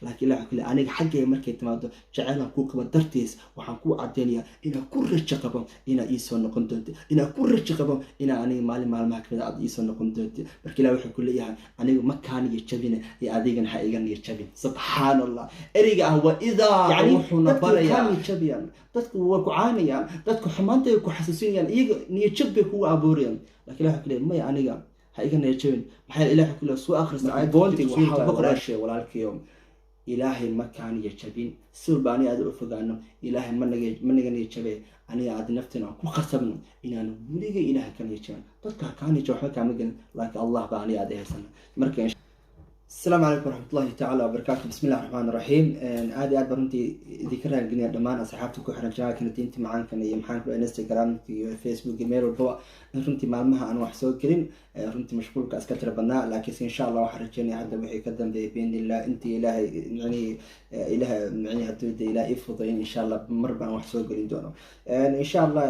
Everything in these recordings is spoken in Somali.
Laakiin Ilah wuxuu ku leeyahay, aniga xaggayga markay timaado, jaceylaan kuu qabo dartiis, waxaan kuu cadeynayaa inaan ku rajo qabo inaa iisoo noqon doonto, inaan ku rajo qabo inaa aniga maalin maalmaha kamid aad iisoo noqon doonto. Marka Ilah wuxuu ku leeyahay, aniga ma kaa niya jabine iyo adigana ha iga niya jabin. Subxaan Allah, ereyga ah wa idaa Yani, wuxuuna dadku barayaa kaa niya jabiyaan, dadku waa ku caanayaan, dadku xumaanta ay ku xasuusinayaan, iyaga niya jab bay kugu abuurayaan. Laakiin Ilah wuxuu ku leeyahay, maya, aniga ha iga niya jabin. Maxaa yeelay Ilah wuxuu ku leeyahay, soo akhrista aayadda Boontiga suuratu waxaa waaye, Baqara. Walaalkayo, Ilaahay ma kaa niya jabin. Si walba aniga aad u fogaano, Ilaahay ma naga niya jabe. Aniga aad nafteena aan ku khasabno inaan weliga Ilaahay ka niya jabin. Dadka ha kaa niya jabin, waxba kaama gelin, laakiin Allah baa aniga aad haysana. Marka asalaamu calaykum waraxmatullahi tacaala wabarakaatu. Bismi illahi raxmaan raxiim. Aad iyo aad baan runtii idinka raangelinaya dhammaan asxaabta ku xiran janaalkana Diinta Macaankan iyo maxaan ku Instagram iyo Facebook iyo meel walbaba in runtii maalmaha aan wax soo gelin, runtii mashquulka iska tira badnaa. Laakiinse insha Allah waxaan rajeynaya hadda wixii ka dambeeyay, biidnillah, intii Ilaahay micnihii Ilaah micnihi hadduu de Ilaah ii fudayn, insha Allah mar baan wax soo gelin doono insha Allah.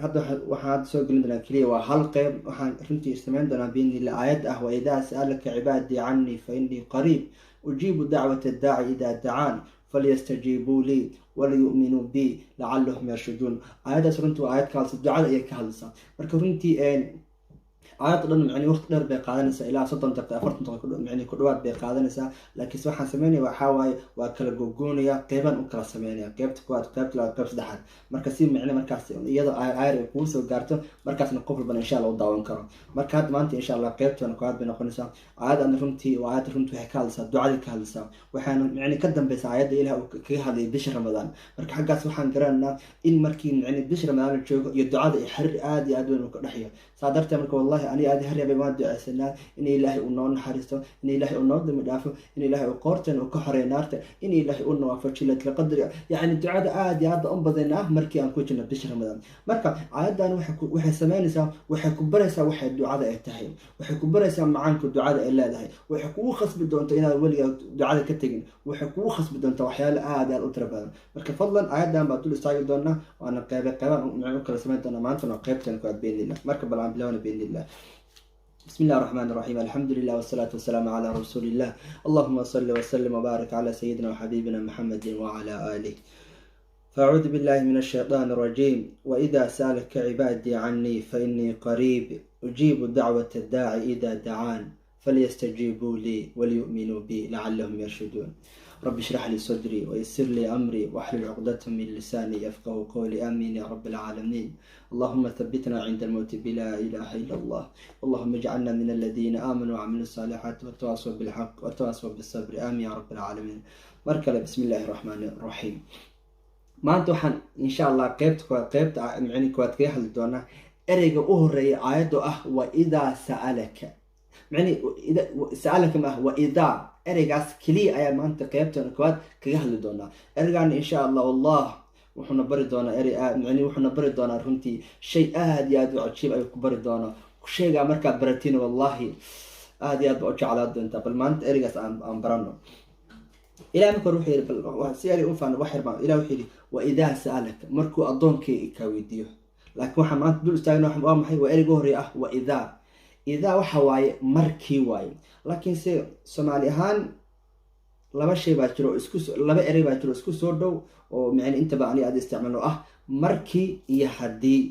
Hadda waxaan hadda soo gelin doonaa keliya waa hal qeyb. Waxaan runtii samayn doonaa, biidnillah, aayad ah: "Waidaa sa'alaka cibaadii canii fa inii qariib, ujiibu dacwata daaci idaa dacaan, falyastajiibuu lii waliyu'minuu bi lacalahum yarshuduun." Aayaddaas runtii waa aayad ka hadlaysa ducada ayay ka hadlaysaa. Marka runtii aayad dhan micni waqti dheer bay qaadanaysaa, ilaa 30 daqiiqa, 40 daqiiqa micni ku dhawaad bay qaadanaysaa. Laakiinse waxaan sameynaya waxaa waaye, waa kala gogoonaya, qeybaan u kala sameynaya: qeybta koowaad, qeybta labaad, qeyb saddexaad. Marka si micne markaas iyadoo aayar ay kugu soo gaarto, markaasna qof walbana insha Allah u daawan karo. Marka hadda maanta insha Allah qeybtan koowaad bay noqonaysaa. Aayaddan runtii waa aayad runtii waxay ka hadlaysaa ducadii ka hadlaysaa, waxaana micni ka dambeysa aayadda Ilaah uu kaga hadlayay bisha Ramadaan. Marka xaggaas waxaan garanaynaa in markii micni bisha Ramadaan la joogo iyo ducada iyo xiriir aad iyo aad weyn uu ka dhexeeyo. Saa darteed marka wallahi aniga aad har yaabay waan duceysanaa in Ilaahay uu noo naxariisto, in Ilaahay uu noo dambi dhaafo, in Ilaahay uu qoorteena uu ka xoreeyo naarta, in Ilaahay uu nawaafajiyo Laylatul Qadriga. Yacni ducada aad iyo aad u badanaa markii aan ku jirno bisha Ramadaan. Marka aayaddan waxay sameynaysaa, waxay ku baraysaa waxay ducada ay tahay, waxay ku baraysaa macaanka ducada ay leedahay, waxay kugu khasbi doontaa inaad weligaa ducada ka tegin, waxay kugu khasbi doontaa waxyaalo aad iyo aad u tiro badan. Marka fadlan aayaddan baa dul istaagi doonaa, waana qeybe qeybaan u kala samayn doonaa. Maantana waa qeybtan ku aad, biidnillah. Marka bal aan bilowna, biidnillah. بسم الله الرحمن الرحيم. الحمد لله والصلاة والسلام على رسول الله. اللهم صل وسلم وبارك على سيدنا وحبيبنا محمد وعلى آله. فأعوذ بالله من الشيطان الرجيم. وإذا سألك عبادي عني فإني قريب، أجيب دعوة الداعي إذا دعان، فليستجيبوا لي وليؤمنوا بي لعلهم يرشدون. رب اشرح لي صدري ويسر لي أمري واحلل عقدة من لساني يفقه قولي. آمين يا رب العالمين. اللهم ثبتنا عند الموت بلا إله إلا الله. اللهم اجعلنا من الذين آمنوا وعملوا الصالحات وتواصوا بالحق وتواصوا بالصبر. آمين يا رب العالمين. Markale بسم الله الرحمن الرحيم. Maanta waxaan insha Allah qeybta koowaad, qeybta micni koowaad kaga hadli doonaa ereyga u horeeya aayaddo ah "waidaa sa'alaka". Micni sa'alaka ma ah, waidaa, ereygaas keliya ayaa maanta qeybtan koowaad kaga hadli doonaa. Ereygaana insha Allah wallah wuxuuna bari doonaa erey micni wuxuuna bari doonaa runtii shay aad iyo aad u cajiib ayuu ku bari doonaa. Shaygaa markaad baratiin, wallahi aad iyo aad ba u jeclaa doontaa. Bal maanta ereygaas aan barano. Ilaah marka hore wuxuu yidhi, bal si erey u faano wax yar baan. Ilah wuxuu yidhi: "Waidaa sa'alaka", markuu addoonkay kaa weydiiyo. Laakiin waxaan maanta dul istaagna waa maxay? Waa ereyga horreeya ah "waidaa". Idaa waxa waaye markii waaye, laakiinse Soomaali ahaan laba shay baa jiro isku, laba erey baa jiro isku soo dhow oo micni intaba ani aad isticmaalno ah: markii iyo haddii.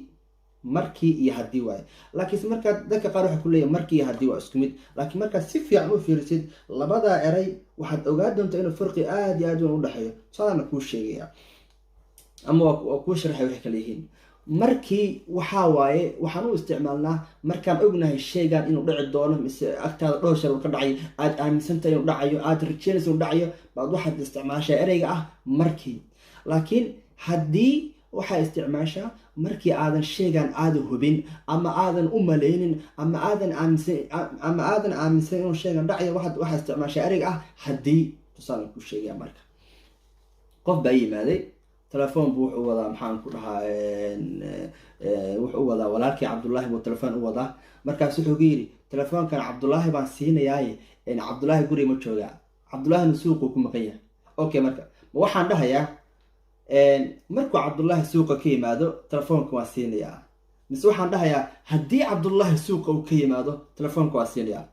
Markii iyo haddii waaye. Laakiinse markaad dadka qaar waxay ku leeyahay markii iyo haddii waa isku mid, laakiin markaad si fiican u fiirisid labadaa erey, waxaad ogaa doontaa inuu farqi aad iyo aad weyn u dhexeeyo. Tusaalaana kuu sheegaya ama waa kuu sharaxay waxay kala yihiin. Markii waxaa waaye waxaan u isticmaalnaa markaan ognahay shaygan inuu dhici doono, mise agtaada dhowr shay uu ka dhacayo, aad aaminsantahay inuu dhacayo, aad rajeynaysa inuu dhacayo, baad waxaad isticmaashaa ereyga ah markii. Laakiin haddii waxaa isticmaashaa markii aadan shaygan aadan hubin ama aadan u malaynin ama aadan aaminsan ama aadan aaminsan inuu shaygan dhacayo, waxaa isticmaashaa ereyga ah haddii. Tusaalan kuu sheegaya. Marka qof baa yimaaday, telefoon buu wuxuu wadaa, maxaan ku dhahaa, wuxuu u wadaa walaalkii Cabdullaahi buu telefoon u wadaa. Markaas wuxuu ku yidhi: "Telefoonkan Cabdullaahi baan siinayaaye, Cabdullaahi guriga ma joogaa?" Cabdullaahina suuquu ku maqan yahay. Okay, marka ma waxaan dhahayaa markuu Cabdullaahi suuqa ka yimaado telefoonka waan siinayaa, mise waxaan dhahayaa haddii Cabdullaahi suuqa uu ka yimaado telefoonka waan siinayaa?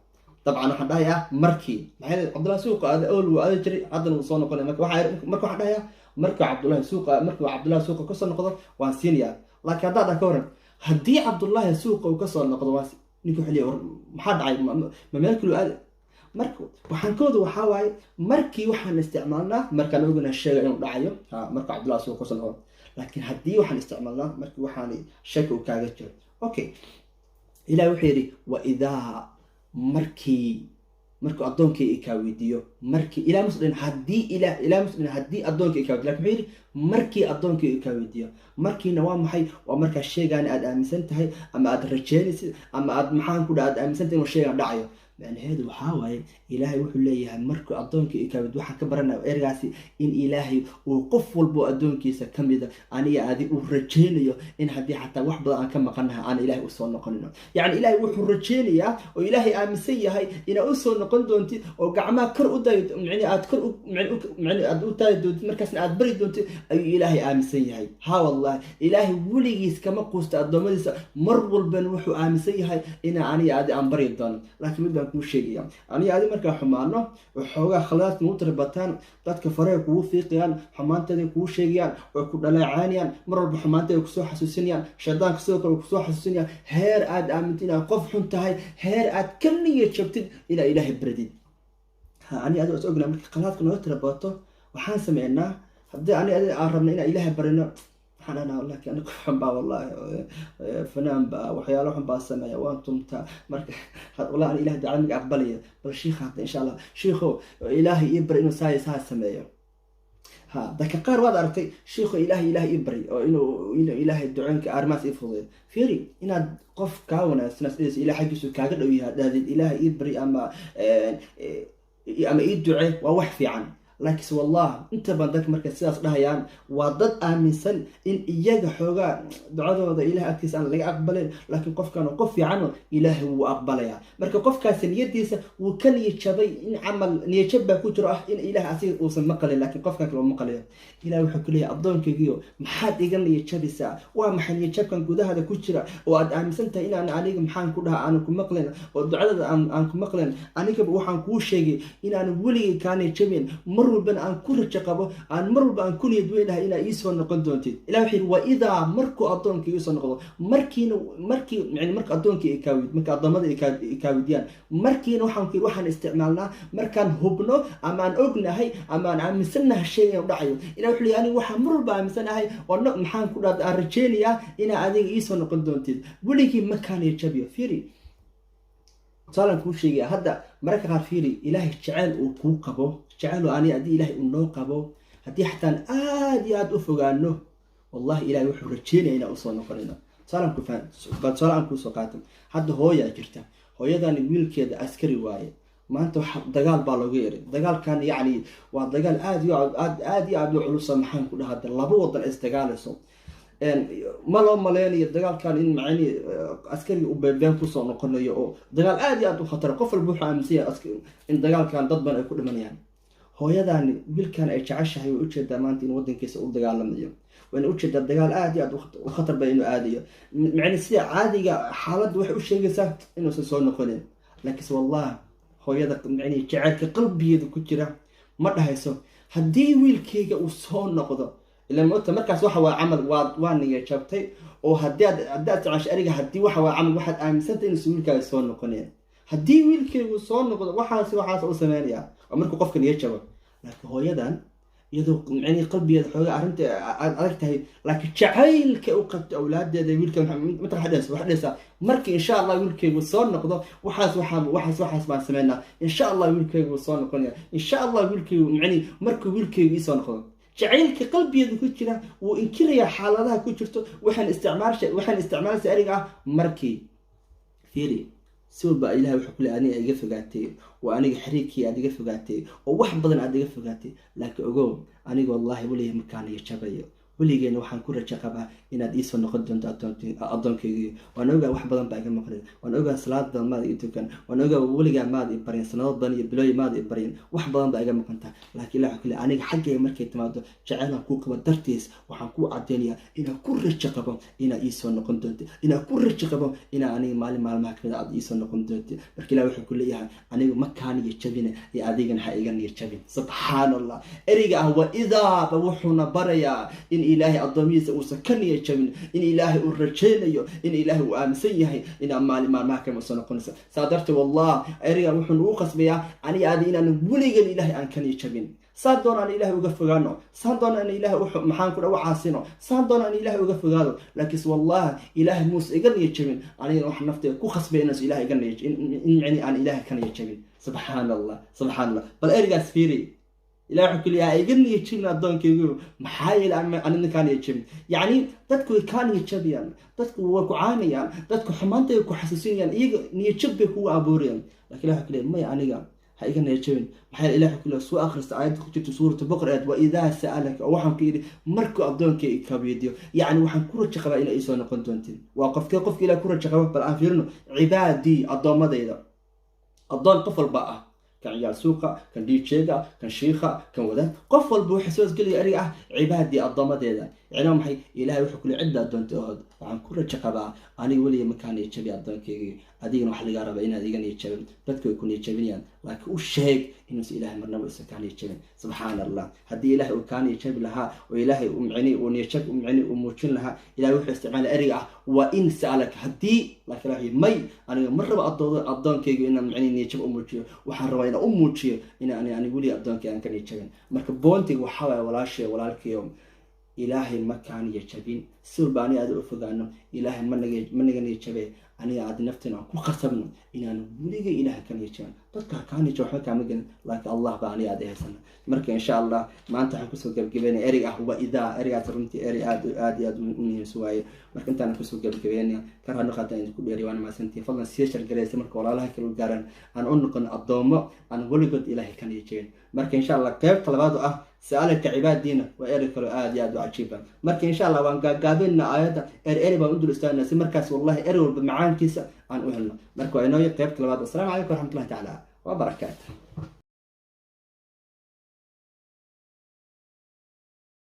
Dabcan waxaan dhahayaa markii. Maxaa Cabdullahi suuqa aaday? Awal wuu aadi jiray, haddana wuu soo noqonaya. Marka waxaan dhahayaa markuu Cabdullahi suuqa, markuu Cabdullahi suuqa kasoo noqdo waan siinayaa. Laakiin haddaa dhah ka waran, haddii Cabdullaahi suuqa uu kasoo noqdo, waa ninka wuxuu leeyahay, war maxaa dhacay? Ma meel kaluu aaday? Marka waxaan ka wada waxaa waaye, markii waxaan isticmaalnaa markaan ognahay sheega inuu dhacayo, ha, marka Cabdullahi suuqa kasoo noqdo. Laakiin haddii waxaan isticmaalnaa markii waxaan shaki uu kaaga jiro. Okay, Ilahi wuxuu yidhi: wa idaa, markii, markuu addoonkii i kaa weydiiyo. Markii Ilah musdhin haddii, Ilah, Ilah musdhin haddii addoonkii i kaa weydiyo, lakin wuxuu yidhi markii addoonkii i kaa weydiiyo. Markiina waa maxay? Waa markaa sheegaan aad aaminsan tahay ama aad rajeynaysid ama aad, maxaan ku dhaha, aad aaminsan tahay inuu sheegaan dhacayo. Macnaheedu waxaa waaye, Ilaahay wuxuu leeyahay markuu addoonkii i kaa weydiyo. Waxaan ka baranaya ergaasi in Ilaahay uu qof walbo addoonkiisa ka mida, aniga adi, uu rajeynayo in haddii xataa wax badan aan ka maqanahay aan Ilaahay usoo noqonino. Yacni Ilaahay wuxuu rajeynayaa oo Ilaahay aaminsan yahay inaad usoo noqon doontid oo gacmaha kor u dayi, micni aad kor micni aad u taagi doontid, markaasna aad bari doontid ayuu Ilaahay aaminsan yahay. Ha, wallahi, Ilaahay weligiis kama quusta addoommadiisa. Mar walbana wuxuu aaminsan yahay inaa aniga adi aan bari doono. Laakiin mid baan kuu sheegaya: aniga adi markaa xumaano oo xoogaa khaladaadka nugu tirabataan, dadka faraha kugu fiiqayaan, xumaanteeday kugu sheegayaan, way ku dhaleecaanayaan, mar walba xumaanteeda kusoo xasuusinayaan, shaydaanka sidoo kale kusoo xasuusinayaan, heer aad aamintid inaad qof xun tahay, heer aad ka niyad jabtid inaa Ilaahay baradid. Ha, ani adi is ognaa, marka khalaadka nooga tira bato waxaan sameynaa, haddii ani adi aan rabno inaan Ilaahay barino, waxaan dhahnaa, laakiin ani qof xun baa, wallahi fanaan baa, waxyaalo xun baa sameeya, waan tumtaa. Marka wallahi ani Ilahay ducada miga aqbalaya. Bal shiikha hadda, insha Allah, shiikho, Ilaahay ii bari inuu saa sameeyo. Ha, dadka qaar waad aragtay: shiikho, Ilaahay ii bari oo inuu Ilaahay ducooyinka arrimahaas ii fududeeyo. Fiiri, inaad qof kaa wanaagsan isdhehayso Ilahay xaggiisu kaaga dhow yahay dhahdid Ilaahay ii bari ama ii duce, waa wax fiican. Laakiinse wallah, inta badan dadka markay sidaas dhahayaan waa dad aaminsan in iyaga xoogaa ducadooda Ilahay agtiisa aan laga aqbalin, laakiin qofkan qof fiicano Ilaahay wuu aqbalayaa. Marka qofkaasi niyadiisa wuu ka niyad jabay, in camal niyadjab baa ku jiro ah in Ilahay asiga uusan maqalin, laakiin qofkan kale uu maqlayo. Ilahay wuxuu ku leeyahay: addoonkaygiyo, maxaad iga niyad jabaysaa? Waa maxay niyadjabkan gudahaada ku jira oo aad aaminsan tahay inaan aniga, maxaan ku dhaha, aanan ku maqlin oo ducadada aan ku maqlin? Anigaba waxaan kuu sheegay inaan weligay kaa niyad jabin, mar walbana aan ku rajo qabo, aan mar walba aan ku niyad weynahay inaa iisoo noqon doontid. Ilah wuxuu yidhi: wa idaa, markuu addoonka iisoo noqdo. Markiina, markii yani marka addoonkii ikaawid, marka addoommada ikaawidiyaan. Markiina waxaan ku yidhi waxaan isticmaalnaa markaan hubno ama aan ognahay ama aan aaminsannahay shayga inuu dhacayo. Ilah wuxuu leeyahay: anigu waxaan mar walba aaminsanahay oo maxaan ku dhaha, aan rajeynayaa inaa adiga iisoo noqon doontid, weligii makaan jabiyo. Fiiri, tusaalaan kuu sheegaya hadda. Mararka qaar, fiiri, Ilaahay jeceyl uu kuu qabo, jeceyl ani haddii Ilaahay uu noo qabo, haddii xataan aad iyo aad u fogaano, wallahi Ilahay wuxuu rajeynaya inaan usoo noqonayno. Tusaale aan kuusoo qaatay: hadda hooyaa jirta, hooyadani wiilkeeda askari waaye. Maanta waxa dagaal baa looga yeray. Dagaalkan yacni waa dagaal aad iyo aad, aad iyo aad u culusa. Maxaan ku dhaha, laba wadan isdagaalayso. Ma loo maleynayo dagaalkan in macni askariga uu beenbeen kusoo noqonayo, oo dagaal aad iyo aad u khatara. Qof walba wuxuu aaminsan yahay in dagaalkan dad badan ay ku dhimanayaan. Hooyadani wiilkan ay jeceshahay way ujeedaa maanta in wadankiisa u dagaalamayo, wayna ujeedaa dagaal aad iyo aad u khatar badan inuu aadayo. Macni sida caadiga xaaladda waxay u sheegaysaa inuusan soo noqonin. Laakiinse wallah, hooyada macni jaceylka qalbigeeda ku jira ma dhahayso haddii wiilkeyga uu soo noqdo. Ila moogta, markaas waxa waa camal waa niya jabtay, oo haddii aad jeceshay ariga, haddii waxa waa camal waxaad aaminsantay inuusan wiilkaaga soo noqonin. Haddii wiilkeygu soo noqdo, waxaas u sameynaya, waa markuu qofka niya jabo. Laakiin hooyadan iyadoo micnihii qalbigeeda xoogaa arrinta aad adag tahay, laakiin jacaylka u qabto awlaadeeda, wiilka mataq waxaa dhehaysaa: markii insha Allah wiilkeygu soo noqdo, waxaas waxaa waxaas waxaas baan sameynaa. Insha Allah wiilkeygu soo noqonaya, insha Allah wiilkeygu, micnihi markuu wiilkeygu ii soo noqdo. Jacaylka qalbigeeda ku jira wuu inkirayaa xaaladaha ku jirto. Waxaan isticmaalaysa eriga ah markii. Fiiri, si walba Ilahay wuxuu ku leey: aniga iga fogaatay oo aniga xiriirkii aad iga fogaatay oo wax badan aad iga fogaatay, laakiin ogow, aniga wallahi welihi markaan iga jabayo. Weligeena waxaan ku rajo qabaa inaad iisoo noqon doonto addoonkaygii. Waan ogaa wax badan baa iga maqlay, waan ogaa salaad badan maad ii tukan, waan ogaa weligaa maad i barin, sanado badan iyo bilooyin maad i barin, wax badan baa iga maqantaa. Laakiin Ilah wuxuu leeyahay, aniga xaggayga markay timaado jeceylaan kuu qabo dartiis, waxaan kuu cadeynayaa inaan ku rajo qabo inaad iisoo noqon doonto, inaan ku rajo qabo inaa aniga maalin maalmaha kamid aad iisoo noqon doonto. Marka Ilah wuxuu ku leeyahay, anigu ma kaa niya jabina iyo adigana ha iga niya jabin. Subxaan Allah, ereyga ah wa idaaba wuxuuna barayaa in Ilaahay addoomihiisa uusan ka niya jabin, in Ilaahay uu rajaynayo, in Ilaahay uu aaminsan yahay inaa maalin maalmaha kamid soo noqonaysa. Saa darteed wallah ereygan wuxuu nagu qasbayaa aniga adi inaan weligan Ilaahay aan ka niya jabin. Saan doona aan Ilaahay uga fogaano, saan doona aan Ilaahay maxaan ku u caasino, saan doona aan Ilaahay uga fogaado, laakiinse wallahi Ilaahay muuse iga niya jabin. Anigana waxaan nafteyda ku khasbay inaas Ilaahay iga niya in micni aan Ilaahay ka niya jabin. Subxaan Allah, subxaan Allah, bal ereygaas fiiri. Ilahi wuxuu ku leeyahay, iga niya jabin addoonkaygu, maxaa yeelay anina kaa niya jabin. Yacni dadku way kaa niya jabayaan, dadku way ku caanayaan, dadku xumaanta ay ku xasuusinayaan, iyaga niya jab bay kugu abuurayaan. Lakin Ilah wuxuu ku leeyahay, maya, aniga ha iga niya jabin. Maxaa yeelay Ilah wuxuu ku leeyahay, soo akhrista aayadda ku jirta Suurata Boqor eed, wa idaa sa'alaka, oo waxaan ku yidhi markuu addoonkay kabiidiyo, yacni waxaan ku rajo qabaa inay iisoo noqon doontiin. Waa qofkee qofka Ilah ku rajo qabo? Bal aan fiirino. Cibaadii, addoommadayda. Addoon qof walba ah, kan ciyaal suuqa, kan DJ-ga, kan shiikha, kan wadaad, qof walba waxa soo isgelaya eriga ah cibaadii, addoommadeeda. Yacni waa maxay? Ilahay wuxuu kule, cidda addoontay ood waxaan ku rajo qabaa aniga weliga makaa niya jabi addoonkaygii, adigana waxa lagaa rabaa inaad iga niya jabin. Dadku way ku niya jabinayaan, laakiin u sheeg inuusan Ilahay marnaba usan kaa niya jabin. Subxaan Allah, haddii Ilahay uu kaa niya jabi lahaa oo Ilaahay uu micni uu niya jab micni uu muujin lahaa, Ilahay wuxuu isticmaalay eriga ah wa in sa'alaka, haddii. Laakiin Ilahay may, aniga ma rabo addoonkayga inaan micni niya jab u muujiyo, waxaan rabaa inaan u muujiyo inaan aniga weliga addoonkay aan ka niya jabin. Marka point-iga waxaa waaya, walaashay, walaalkayo, Ilaahay ma kaa niya jabin. Si walba aniga aad u fogaano, Ilaahay ma naga niya jabe. Aniga aad nafteena aan ku khasabno inaan weliga Ilaahay ka niya jabin. Dadka kaa niya jab waxba kaama gelin, laakiin Allah baa aniga aad haysana. Marka insha Allah maanta waxaan kusoo gabagabeynaya ereyga ah wa idaa. Ereygaas runtii erey aad aad iyo aad u muhiimsan waaye. Marka intaan kusoo gabagabeynaya, ka raadno qaataan idinku dheeriy, waana mahadsantihi. Fadlan sii share garaysa marka walaalaha kale u gaaraan, aan u noqon addoomo aan weligood Ilaahay ka niya jabin. Marka insha Allah qeybta labaad oo ah sa'alaka cibaadiina waa erey kaloo aad iyo aad u cajiiba. Marka insha Allah waan gaagaabinna aayadda, er erey baan u dul istaagna si markaas wallahi erey walba macaankiisa aan u helno. Marka waa inooyo qeybta labaad. Assalaamu calaykum waraxmatullahi tacaala wabarakaatu.